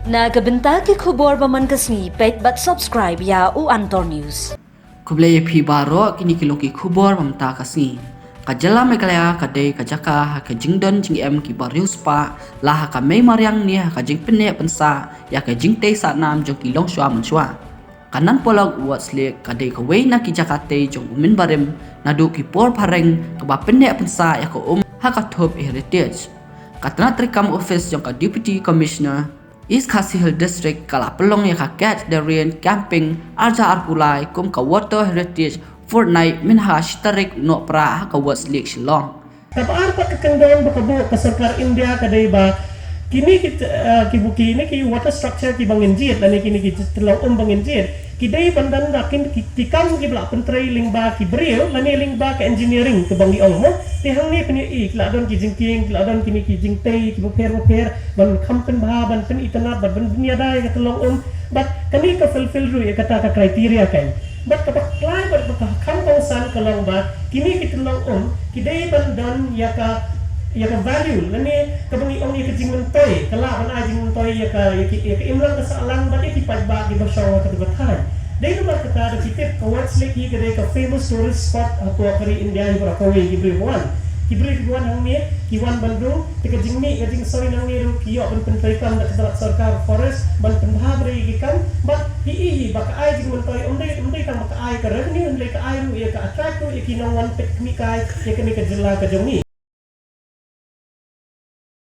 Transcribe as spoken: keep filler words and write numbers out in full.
Na ka bynta ki khubor ba man ka sngi, peit bad subscribe ïa u Antor News. Khublei ïa phi baroh, kine ki long ki khubor ba mynta ka sngi. Ka jylla Meghalaya ka dei ka jaka ha ka jingdon jingem ki bariewspah, la ha ka mei mariang ne ha ka jingpynneh pynsah ïa ka jingtei sahnam jong ki longshuwa manshuwa. Ka Nan Polok Awards League ka dei kawei na ki jaka tei jong u mynbarim naduh ki por phareng, kaba pynneh pynsah ïa ka um ha ka thup heritage. Ka tnat treikam office jong ka Deputy Commissioner East Khasi Hills District ka la pynlong ïa ka Catch the Rain Campaign ar hajar arphew lai kum ka Water Heritage Fortnight mynha shi tarik u Nohprah ha ka Awards League Shillong. Kaba ar pat ka kyndon ba ka buh ka sorkar India ka dei ba kine ki, eh, ki buh kine ki water structure kiba ngin jied lane kine ki tynlong um ba ngin jied, ki dei ban don da kin ki, ki kam kiba la pyntrei lyngba ki briew lane lyngba ka engineering kaba ngi ong mo. Te hangne pynïohi ki la don ki jingkieng, ki la don kine ki jingtei kiba pher ba pher ban kham pynbha, ban pynitynnad bad ban pynïada ïa ka tynlong um. Bad kane ka fulfill ruh ïa kata ka criteria kan. Bad kaba khlaiñ bad kaba kham kongsan ka long ba kine ki tynlong um ki dei ban don ïa ka, ïa ka value lane kaba ngi ong ïa ka jingmyntoi, ka lah ban ai jingmyntoi ïa ka, ïa ki, ïa ka imlang ka sahlang bad ïa ki paidbah kiba shong ha kata ka thaiñ. Dei namar kata da phi tip ka Awards League hi ka dei ka famous tourist spot hapoh ka ri India hi baroh kawei. Ki briew ba wan, ki briew kiba wan hangne ki wan ban rung, te ka jingmih ka jingsoi nangne ruh ki ïoh ban pyntreikam da ka tnat sorkar forest ban pynbha bad ïa ki kam. Bad hi, hi, hi ba ka ai jingmyntoi, ym dei, ym dei tang ba ka ai ka revenue, hynrei ka ai ruh ïa ka attract ruh ïa ki nongwan peit khmih kai ïa kane ka jylla ka jong ngi.